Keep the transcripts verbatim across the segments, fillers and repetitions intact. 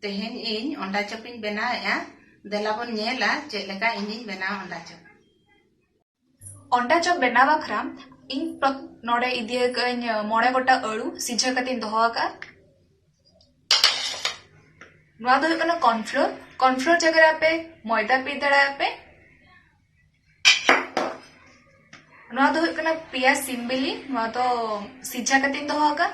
ᱛᱮᱦᱮᱧ ᱤᱧ ᱚᱱᱰᱟ ᱪᱚᱯ ᱤᱧ ᱵᱮᱱᱟᱣᱮᱫᱼᱟ᱾ ᱫᱮᱞᱟ ᱵᱚᱱ ᱧᱮᱞᱟ ᱪᱮᱫ ᱞᱮᱠᱟ ᱤᱧᱤᱧ ᱵᱮᱱᱟᱣᱟ ᱚᱱᱰᱟ ᱪᱚᱯ᱾ ᱚᱱᱰᱟ ᱪᱚᱯ ᱵᱮᱱᱟᱣ ᱵᱟᱠᱷᱨᱟ ᱤᱧ ᱯᱨᱚ-, ᱱᱚᱰᱮ ᱤᱫᱤ ᱟᱠᱟᱫᱟᱹᱧ ᱢᱚᱬᱮ ᱜᱚᱴᱟ ᱟᱹᱲᱩ ᱥᱤᱡᱷᱟᱹ ᱠᱟᱛᱮᱧ ᱫᱚᱦᱚ ᱟᱠᱟᱫᱼᱟ᱾ ᱱᱚᱣᱟ ᱫᱚ ᱦᱩᱭᱩᱜ ᱠᱟᱱᱟ cornflour᱾ Cornflour ᱡᱟᱭᱜᱟ ᱨᱮ ᱟᱯᱮ ᱢᱚᱭᱫᱟ ᱯᱮ ᱤᱫᱤ ᱫᱟᱲᱮᱭᱟᱜᱼᱟ ᱯᱮ᱾ ᱱᱚᱣᱟ ᱫᱚ ᱦᱩᱭᱩᱜ ᱠᱟᱱᱟ ᱯᱮᱸᱭᱟᱡᱽ ᱥᱤᱢ ᱵᱤᱞᱤ, ᱱᱚᱣᱟ ᱫᱚ ᱥᱤᱡᱷᱟ ᱠᱟᱛᱮᱧ ᱫᱚᱦᱚ ᱟᱠᱟᱫ᱾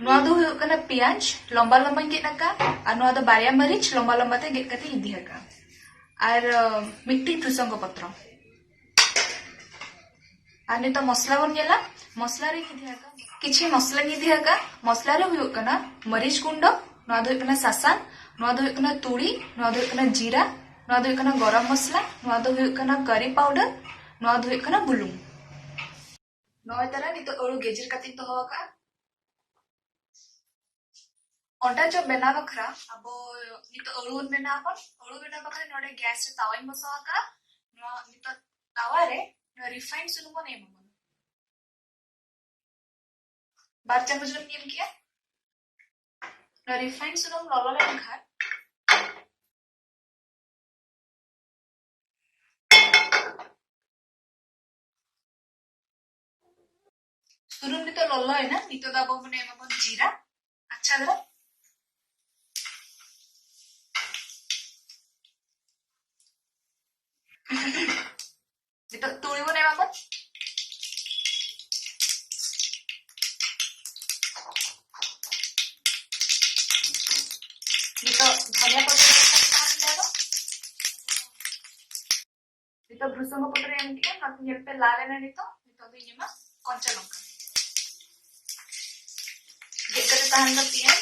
ᱱᱚᱣᱟ ᱫᱚ ᱦᱩᱭᱩᱜ ᱠᱟᱱᱟ ᱯᱮᱸᱭᱟᱡᱽ, ᱞᱚᱢᱵᱟ ᱞᱚᱢᱵᱟᱧ ᱜᱮᱫ ᱟᱠᱟᱫ, ᱟᱨ ᱱᱚᱣᱟ ᱫᱚ ᱵᱟᱨᱭᱟ ᱢᱟᱹᱨᱤᱪ, ᱞᱚᱢᱵᱟ ᱞᱚᱢᱵᱟ ᱛᱮ ᱜᱮᱫ ᱠᱟᱛᱮᱧ ᱤᱫᱤ ᱟᱠᱟᱫ, ᱟᱨ ᱟᱸ, ᱢᱤᱫᱴᱤᱡ ᱵᱷᱨᱩᱥᱚᱝᱜᱚ ᱯᱚᱛᱨᱚ᱾ ᱟᱨ ᱱᱤᱛᱚᱜ ᱢᱚᱥᱞᱟ ᱵᱚᱱ ᱧᱮᱞᱟ᱾ ᱢᱚᱥᱞᱟ ᱨᱤᱧ ᱤᱫᱤ ᱟᱠᱟᱫ, ᱠᱤᱪᱷᱤ ᱢᱚᱥᱞᱟᱧ ᱤᱫᱤ ᱟᱠᱟᱫ᱾ ᱢᱚᱥᱞᱟ ᱨᱮ ᱦᱩᱭᱩᱜ ᱠᱟᱱᱟ ᱢᱟᱹᱨᱤᱪ ᱜᱩᱸᱰᱟᱹ, ᱱᱚᱣᱟ ᱫᱚ ᱦᱩᱭᱩᱜ ᱠᱟᱱᱟ ᱥᱟᱥᱟᱝ, ᱱᱚᱣᱟ ᱫᱚ ᱦᱩᱭᱩᱜ ᱠᱟᱱᱟ ᱛᱩᱲᱤ, ᱱᱚᱣᱟ ᱫᱚ ᱦᱩᱭᱩᱜ ᱠᱟᱱᱟ ᱡᱤᱨᱟ, ᱱᱚᱣᱟ ᱫᱚ ᱦᱩᱭᱩᱜ ᱠᱟᱱᱟ ᱜᱚᱨᱚᱢ ᱢᱚᱥᱞᱟ, ᱱᱚᱣᱟ ᱫᱚ ᱦᱩᱭᱩᱜ ᱠᱟᱱᱟ curry powder, ᱱᱚᱣᱟ ᱫᱚ ᱦᱩᱭᱩᱜ ᱠᱟᱱᱟ ᱵᱩᱞᱩᱝ᱾ ᱱᱚᱜᱼᱚᱭ ᱛᱟᱨᱟ ᱱᱤᱛᱚᱜ ᱟᱹᱲᱩ ᱜᱮᱡᱮᱨ ᱠᱟᱛᱮᱧ ᱫᱚᱦᱚ ᱟᱠᱟᱫᱼᱟ᱾ ᱚᱱᱰᱟ ᱪᱚᱯ ᱵᱮᱱᱟᱣ ᱵᱟᱠᱷᱨᱟ ᱟᱵᱚ ᱱᱤᱛᱚᱜ ᱟᱹᱲᱩ ᱵᱚᱱ ᱵᱮᱱᱟᱣ ᱟᱵᱚᱱ᱾ ᱟᱹᱲᱩ ᱵᱮᱱᱟᱣ ᱵᱟᱠᱷᱨᱟ ᱱᱚᱰᱮ ᱜᱮᱥ ᱨᱮ ᱛᱟᱣᱟᱧ ᱵᱚᱥᱟᱣ ᱟᱠᱟᱫᱼᱟ᱾ ᱱᱚᱣᱟ ᱱᱤᱛᱚᱜ ᱛᱟᱣᱟ ᱨᱮ ᱱᱚᱣᱟ refined ᱥᱩᱱᱩᱢ ᱵᱚᱱ ᱮᱢ ᱟᱵᱚᱱ᱾ ᱵᱟᱨ ᱪᱟᱢᱚᱪ ᱵᱚᱱ ᱮᱢ ᱠᱮᱜᱼᱟ᱾ ᱱᱚᱣᱟ refined ᱥᱩᱱᱩᱢ ᱞᱚᱞᱚ ᱞᱮᱱᱠᱷᱟᱱ ᱥᱩᱱᱩᱢ ᱱᱤᱛᱚᱜ ᱞᱚᱞᱚᱭᱮᱱᱟ, ᱱᱤᱛᱚᱜ ᱫᱚ ᱟᱵᱚ ᱵᱚᱱ ᱮᱢᱟᱵᱚᱱ ᱡᱤᱨᱟ᱾ ᱟᱪᱪᱷᱟ ᱫᱷᱟᱨᱟ᱾ ᱱᱤᱛᱚᱜ ᱛᱩᱲᱤ ᱵᱚᱱ ᱮᱢᱟᱵᱚᱱ᱾ ᱱᱤᱛᱚᱜ ᱫᱷᱚᱱᱤᱭᱟ ᱯᱟᱣᱰᱟᱨ ᱮᱢ ᱠᱟᱛᱮ ᱛᱟᱦᱮᱱ ᱛᱟᱦᱮᱸ ᱫᱚ᱾ ᱱᱤᱛᱚᱜ ᱵᱷᱨᱩᱥᱚᱝᱜᱚ ᱯᱚᱛᱨᱚ ᱮᱢ ᱠᱮᱜᱼᱟ, ᱱᱚᱣᱟ ᱧᱮᱞ ᱯᱮ ᱞᱟᱞ ᱮᱱᱟ᱾ ᱱᱤᱛᱚᱜ, ᱱᱤᱛᱚᱜ ᱫᱚᱧ ᱮᱢᱟ ᱠᱚᱧᱪᱟ ᱞᱚᱝᱠᱟ᱾ ᱜᱮᱫ ᱠᱟᱛᱮ ᱛᱟᱦᱮᱱ ᱫᱚ ᱯᱮᱸᱭᱟᱡᱽ᱾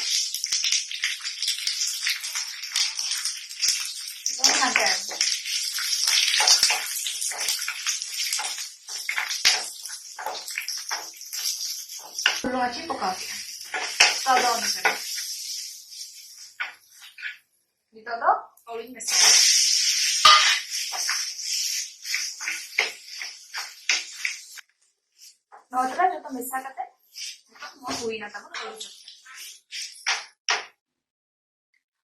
ᱱᱤᱛᱚᱜ ᱜᱷᱟᱱᱴᱟᱭᱟ᱾ ᱵᱩᱞᱩᱝ ᱟᱪᱪᱷᱟᱧ ᱯᱚᱠᱟᱣ ᱠᱮᱜᱼᱟ᱾ ᱥᱟᱫᱟ ᱚᱱᱩᱥᱟᱨᱮ᱾ ᱱᱤᱛᱚᱜ ᱫᱚ ᱟᱹᱲᱩᱧ ᱢᱮᱥᱟᱭᱟ᱾ ᱱᱚᱣᱟ ᱫᱚ ᱡᱚᱛᱚ ᱢᱮᱥᱟ ᱠᱟᱛᱮ ᱱᱤᱛᱚᱜ ᱱᱚᱣᱟ ᱦᱩᱭᱱᱟ ᱛᱟᱵᱚᱱ ᱟᱹᱞᱩ ᱪᱚᱯ᱾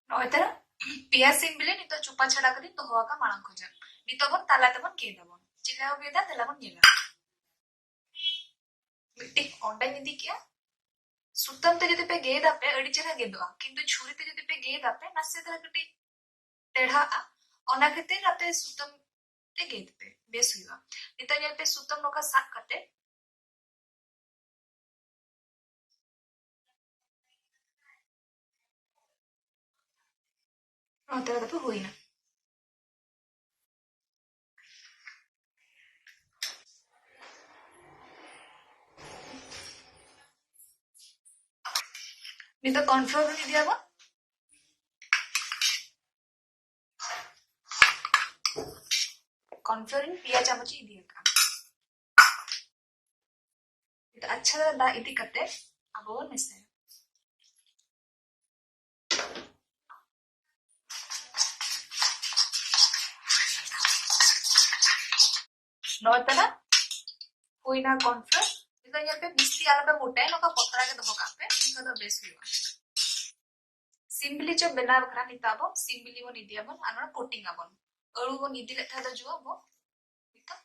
ᱱᱚᱜᱼᱚᱭ ᱛᱟᱨᱟ ᱯᱮᱭᱟ ᱥᱤᱢ ᱵᱤᱞᱤ ᱱᱤᱛᱚᱜ ᱪᱚᱯᱟ ᱪᱷᱟᱲᱟ ᱠᱟᱛᱮᱧ ᱫᱚᱦᱚ ᱟᱠᱟᱫ ᱢᱟᱲᱟᱝ ᱠᱷᱚᱱᱟᱜ᱾ ᱱᱤᱛᱚᱜ ᱵᱚᱱ ᱛᱟᱞᱟ ᱛᱮᱵᱚᱱ ᱜᱮᱫ ᱟᱵᱚᱱ᱾ ᱪᱮᱫ ᱞᱮᱠᱟ ᱠᱚ ᱜᱮᱫᱟ ᱫᱮᱞᱟ ᱵᱚᱱ ᱧᱮᱞᱟ᱾ ᱢᱤᱫᱴᱤᱡ ᱚᱸᱰᱮᱧ ᱤᱫᱤ ᱠᱮᱜᱼᱟ᱾ ᱥᱩᱛᱟᱹᱢ ᱛᱮ ᱡᱩᱫᱤ ᱯᱮ ᱜᱮᱫ ᱟᱯᱮ ᱟᱹᱰᱤ ᱪᱮᱦᱨᱟ ᱜᱮᱫᱚᱜᱼᱟ, ᱠᱤᱱᱛᱩ ᱪᱷᱩᱨᱤ ᱛᱮ ᱡᱩᱫᱤ ᱯᱮ ᱜᱮᱫ ᱟᱯᱮ ᱱᱟᱥᱮ ᱫᱷᱟᱨᱟ ᱠᱟᱹᱴᱤᱡ ᱴᱮᱲᱦᱟᱜᱼᱟ, ᱚᱱᱟ ᱠᱷᱟᱹᱛᱤᱨ ᱟᱯᱮ ᱥᱩᱛᱟᱹᱢ ᱛᱮ ᱜᱮᱫ ᱯᱮ, ᱵᱮᱥ ᱦᱩᱭᱩᱜᱼᱟ᱾ ᱱᱤᱛᱚᱜ ᱧᱮᱞ ᱯᱮ ᱥᱩᱛᱟᱹᱢ ᱱᱚᱝᱠᱟ ᱥᱟᱵ ᱠᱟᱛᱮ ᱱᱚᱛᱮ ᱨᱮ ᱛᱟᱯᱮ ᱦᱩᱭᱱᱟ᱾ ᱱᱤᱛᱚᱜ cornflour ᱵᱚᱱ ᱤᱫᱤᱭᱟᱵᱚᱱ᱾ Cornflour ᱤᱧ ᱯᱮᱭᱟ ᱪᱟᱢᱚᱪ ᱤᱧ ᱤᱫᱤ ᱟᱠᱟᱫᱼᱟ᱾ ᱱᱤᱛᱚᱜ ᱟᱪᱪᱷᱟ ᱫᱷᱟᱨᱟ ᱫᱟᱜ ᱤᱫᱤ ᱠᱟᱛᱮ ᱟᱵᱚ ᱵᱚᱱ ᱢᱮᱥᱟᱭᱟ᱾ ᱱᱚᱜᱼᱚᱭ ᱛᱟᱦᱞᱮ ᱦᱩᱭᱱᱟ cornflour᱾ ᱱᱤᱛᱚᱜ ᱧᱮᱞ ᱯᱮ, ᱵᱤᱥᱛᱤ ᱟᱞᱚᱯᱮ ᱢᱚᱴᱟᱭᱟ, ᱱᱚᱝᱠᱟ ᱯᱚᱛᱲᱟ ᱜᱮ ᱫᱚᱦᱚ ᱠᱟᱜ ᱯᱮ, ᱱᱤᱝᱠᱟᱹ ᱫᱚ ᱵᱮᱥ ᱦᱩᱭᱩᱜᱼᱟ᱾ ᱥᱤᱢ ᱵᱤᱞᱤ ᱪᱚᱯ ᱵᱮᱱᱟᱣ ᱵᱟᱠᱷᱨᱟ ᱱᱤᱛᱚᱜ ᱟᱵᱚ ᱥᱤᱢ ᱵᱤᱞᱤ ᱵᱚᱱ ᱤᱫᱤᱭᱟᱵᱚᱱ ᱟᱨ ᱱᱚᱰᱮ coating ᱟᱵᱚᱱ᱾ ᱟᱹᱞᱩ ᱵᱚᱱ ᱤᱫᱤ ᱞᱮᱫ ᱛᱟᱦᱮᱸ ᱫᱚ ᱡᱩᱣᱟᱹ ᱵᱚ, ᱱᱤᱛᱚᱜ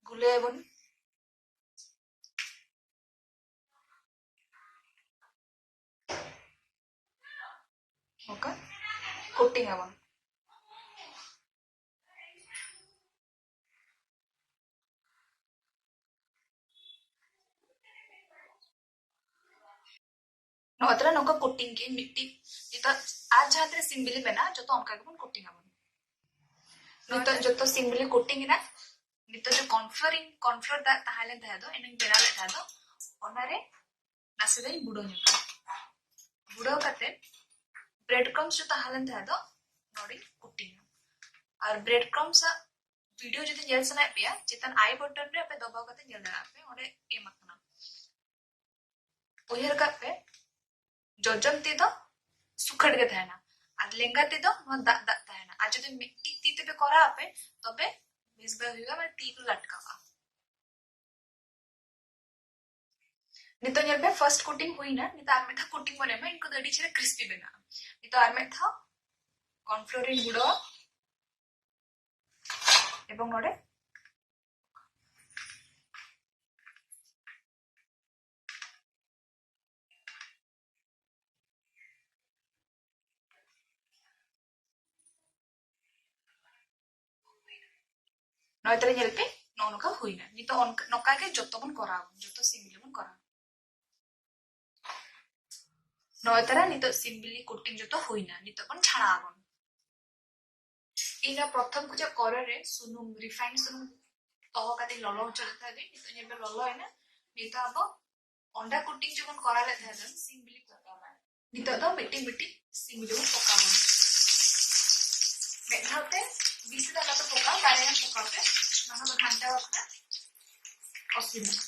ᱜᱩᱞᱟᱹᱭᱟᱵᱚᱱ᱾ ᱱᱚᱝᱠᱟ coating ᱟᱵᱚᱱ᱾ ᱱᱚᱣᱟ ᱛᱟᱦᱞᱮ ᱱᱚᱝᱠᱟ coating ᱜᱮ ᱢᱤᱫᱴᱤᱡ᱾ ᱱᱤᱛᱚᱜ ᱟᱨ ᱡᱟᱦᱟᱸ ᱛᱤᱱᱟᱹᱜ ᱥᱤᱢ ᱵᱤᱞᱤ ᱢᱮᱱᱟᱜᱼᱟ, ᱡᱚᱛᱚ ᱚᱱᱠᱟ ᱜᱮᱵᱚᱱ coating ᱟᱵᱚᱱ᱾ ᱱᱤᱛᱚᱜ ᱡᱚᱛᱚ ᱥᱤᱢ ᱵᱤᱞᱤ coating ᱮᱱᱟ᱾ ᱱᱤᱛᱚᱜ ᱡᱮ cornflour ᱤᱧ, cornflour ᱫᱟᱜ ᱛᱟᱦᱮᱸ ᱞᱮᱱ ᱛᱟᱦᱮᱸ ᱫᱚ, ᱤᱧᱤᱧ ᱵᱮᱱᱟᱣ ᱞᱮᱫ ᱛᱟᱦᱮᱸ ᱫᱚ, ᱚᱱᱟᱨᱮ ᱱᱟᱥᱮ ᱫᱚᱧ ᱵᱩᱰᱟᱹᱣ ᱧᱚᱜᱟ᱾ ᱵᱩᱰᱟᱹᱣ ᱠᱟᱛᱮ bread crumbs ᱡᱚᱛᱚ ᱛᱟᱦᱮᱸ ᱞᱮᱱ ᱛᱟᱦᱮᱸ ᱫᱚ ᱱᱚᱰᱮᱧ coating ᱟ᱾ ᱟᱨ bread crumbs ᱟᱜ video ᱡᱩᱫᱤ ᱧᱮᱞ ᱥᱟᱱᱟᱭᱮᱫ ᱯᱮᱭᱟ, ᱪᱮᱛᱟᱱ I button ᱨᱮ ᱟᱯᱮ ᱫᱚᱵᱟᱣ ᱠᱟᱛᱮ ᱧᱮᱞ ᱫᱟᱲᱮᱭᱟᱜᱼᱟ ᱯᱮ, ᱚᱸᱰᱮ ᱮᱢ ᱟᱠᱟᱱᱟ᱾ ᱩᱭᱦᱟᱹᱨ ᱠᱟᱜ ᱯᱮ, ᱡᱚᱡᱚᱢ ᱛᱤ ᱫᱚ ᱥᱩᱠᱷᱟᱹᱲ ᱜᱮ ᱛᱟᱦᱮᱱᱟ ᱟᱨ ᱞᱮᱸᱜᱟ ᱛᱤ ᱫᱚ ᱱᱚᱣᱟ ᱫᱟᱜ ᱫᱟᱜ ᱛᱟᱦᱮᱱᱟ᱾ ᱟᱨ ᱡᱩᱫᱤ ᱢᱤᱫᱴᱤᱡ ᱛᱤ ᱛᱮᱯᱮ ᱠᱚᱨᱟᱣ ᱟᱯᱮ, ᱛᱚᱵᱮ ᱵᱮᱥ ᱵᱟᱭ ᱦᱩᱭᱩᱜᱼᱟ, ᱢᱟᱱᱮ ᱛᱤ ᱠᱚ ᱞᱟᱴᱠᱟᱜᱼᱟ᱾ ᱱᱤᱛᱚᱜ ᱧᱮᱞ ᱯᱮ, first coating ᱦᱩᱭᱱᱟ᱾ ᱱᱤᱛᱚᱜ ᱟᱨ ᱢᱤᱫ ᱫᱷᱟᱣ coating ᱵᱚᱱ ᱮᱢᱟ, ᱤᱱᱠᱩ ᱫᱚ ᱟᱹᱰᱤ ᱪᱮᱦᱨᱟ crispy ᱵᱮᱱᱟᱜᱼᱟ᱾ ᱱᱤᱛᱚᱜ ᱟᱨ ᱢᱤᱫ ᱫᱷᱟᱣ corn flour ᱤᱧ ᱜᱩᱸᱰᱟᱹᱣᱟ ᱮᱵᱚᱝ ᱱᱚᱰᱮ ᱱᱚᱜᱼᱚᱭ ᱛᱟᱦᱞᱮ ᱧᱮᱞ ᱯᱮ, ᱱᱚᱜᱼᱚ ᱱᱚᱝᱠᱟ ᱦᱩᱭᱱᱟ᱾ ᱱᱤᱛᱚᱜ ᱚᱱᱠᱟ, ᱱᱚᱝᱠᱟ ᱜᱮ ᱡᱚᱛᱚ ᱵᱚᱱ ᱠᱚᱨᱟᱣᱟ, ᱡᱚᱛᱚ ᱥᱤᱢ ᱵᱤᱞᱤ ᱵᱚᱱ ᱠᱚᱨᱟᱣᱟ᱾ ᱱᱚᱜᱼᱚᱭ ᱛᱟᱦᱞᱮ ᱱᱤᱛᱚᱜ ᱥᱤᱢ ᱵᱤᱞᱤ coating ᱡᱚᱛᱚ ᱦᱩᱭᱱᱟ᱾ ᱱᱤᱛᱚᱜ ᱵᱚᱱ ᱪᱷᱟᱲᱟᱣ ᱟᱵᱚᱱ᱾ ᱤᱧ ᱫᱚ ᱯᱨᱚᱛᱷᱚᱢ ᱠᱷᱚᱡᱟᱜ ᱠᱚᱨᱮ ᱨᱮ ᱥᱩᱱᱩᱢ, refined ᱥᱩᱱᱩᱢ ᱫᱚᱦᱚ ᱠᱟᱛᱮ ᱞᱚᱞᱚ ᱦᱚᱪᱚ ᱞᱮᱫ ᱛᱟᱦᱮᱸ ᱫᱚᱧ᱾ ᱱᱤᱛᱚᱜ ᱧᱮᱞ ᱯᱮ, ᱞᱚᱞᱚᱭᱮᱱᱟ᱾ ᱱᱤᱛᱚᱜ ᱟᱵᱚ ᱚᱱᱰᱟ coating ᱡᱮᱢᱚᱱ ᱠᱚᱨᱟᱣ ᱞᱮᱫ ᱛᱟᱦᱮᱸ ᱫᱚ ᱥᱤᱢ ᱵᱤᱞᱤ ᱠᱚᱨᱟᱣ᱾ ᱱᱤᱛᱚᱜ ᱫᱚ ᱢᱤᱫᱴᱤᱡ ᱢᱤᱫᱴᱤᱡ ᱥᱤᱢ ᱵᱤᱞᱤ ᱵᱚᱱ ᱯᱚᱠᱟᱣᱟ᱾ ᱢᱤᱫ ᱫᱷᱟᱣ ᱛᱮ ᱵᱮᱥᱤ ᱫᱚ ᱟᱞᱚᱯᱮ ᱯᱚᱠᱟᱣᱟ, ᱵᱟᱨᱭᱟ ᱯᱚᱠᱟᱣ ᱯᱮ᱾ ᱚᱱᱟ ᱦᱚᱸ ᱜᱷᱟᱱᱴᱟ ᱠᱟᱛᱮ ᱚᱥᱩᱵᱤᱫᱷᱟ᱾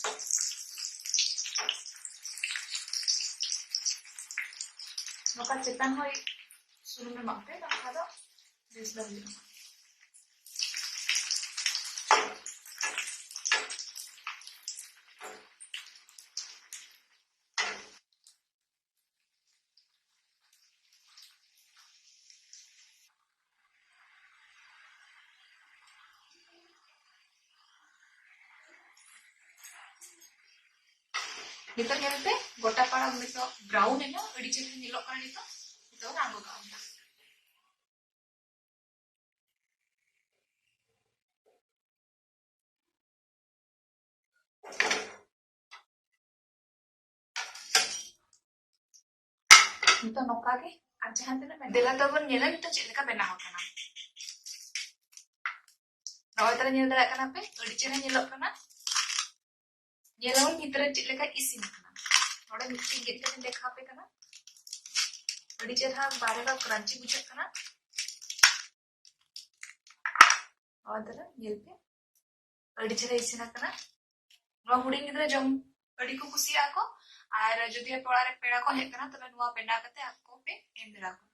ᱱᱚᱝᱠᱟ ᱪᱮᱛᱟᱱ ᱦᱚᱸ ᱥᱩᱱᱩᱢ ᱮᱢᱟᱜ ᱯᱮ, ᱵᱟᱝᱠᱷᱟᱱ ᱫᱚ ᱵᱮᱥ ᱵᱟᱝ ᱦᱩᱭᱩᱜᱼᱟ᱾ ᱱᱤᱛᱚᱜ ᱧᱮᱞ ᱯᱮ, ᱜᱚᱴᱟ ᱯᱟᱲᱟ ᱱᱤᱛᱚᱜ brown ᱮᱱᱟ, ᱟᱹᱰᱤ ᱪᱮᱦᱨᱟ ᱧᱮᱞᱚᱜ ᱠᱟᱱᱟ᱾ ᱱᱤᱛᱚᱜ, ᱱᱤᱛᱚᱜ ᱟᱬᱜᱚ ᱠᱟᱜ ᱦᱩᱭᱩᱜᱼᱟ᱾ ᱱᱤᱛᱚᱜ ᱱᱚᱝᱠᱟ ᱜᱮ, ᱟᱨ ᱡᱟᱦᱟᱸ ᱛᱤᱱᱟᱹᱜ ᱢᱮᱱᱟᱜ, ᱫᱮᱞᱟ ᱛᱟᱵᱚᱱ ᱧᱮᱞᱟ ᱱᱤᱛᱚᱜ ᱪᱮᱫ ᱞᱮᱠᱟ ᱵᱮᱱᱟᱣ ᱟᱠᱟᱱᱟ᱾ ᱱᱚᱜᱼᱚᱭ ᱛᱟᱦᱞᱮ ᱧᱮᱞ ᱫᱟᱲᱮᱭᱟᱜ ᱠᱟᱱᱟ ᱯᱮ, ᱟᱹᱰᱤ ᱪᱮᱦᱨᱟ ᱧᱮᱞᱚᱜ ᱠᱟᱱᱟ᱾ ᱧᱮᱞ ᱟᱵᱚᱱ ᱵᱷᱤᱛᱨᱤ ᱨᱮ ᱪᱮᱫ ᱞᱮᱠᱟ ᱤᱥᱤᱱ ᱟᱠᱟᱱᱟ᱾ ᱱᱚᱰᱮ ᱢᱤᱫᱴᱤᱡ ᱜᱮᱫ ᱠᱟᱛᱮ ᱫᱮᱠᱷᱟᱣ ᱟᱯᱮ ᱠᱟᱱᱟ᱾ ᱟᱹᱰᱤ ᱪᱮᱦᱨᱟ ᱵᱟᱦᱨᱮ ᱫᱚ crunchy ᱵᱩᱡᱷᱟᱹᱜ ᱠᱟᱱᱟ᱾ ᱱᱚᱣᱟ ᱫᱚ ᱧᱮᱞ ᱯᱮ, ᱟᱹᱰᱤ ᱪᱮᱦᱨᱟ ᱤᱥᱤᱱ ᱟᱠᱟᱱᱟ᱾ ᱱᱚᱣᱟ ᱦᱩᱰᱤᱧ ᱜᱤᱫᱽᱨᱟᱹ ᱡᱚᱢ ᱟᱹᱰᱤ ᱠᱚ ᱠᱩᱥᱤᱭᱟᱜᱼᱟ ᱠᱚ᱾ ᱟᱨ ᱡᱩᱫᱤ ᱟᱯᱮ ᱚᱲᱟᱜ ᱨᱮ ᱯᱮᱲᱟ ᱠᱚ ᱦᱮᱡ ᱟᱠᱟᱱᱟ, ᱛᱚᱵᱮ ᱱᱚᱣᱟ ᱵᱮᱱᱟᱣ ᱠᱟᱛᱮ ᱟᱠᱚ ᱯᱮ ᱮᱢ ᱫᱟᱲᱮᱭᱟᱠᱚ᱾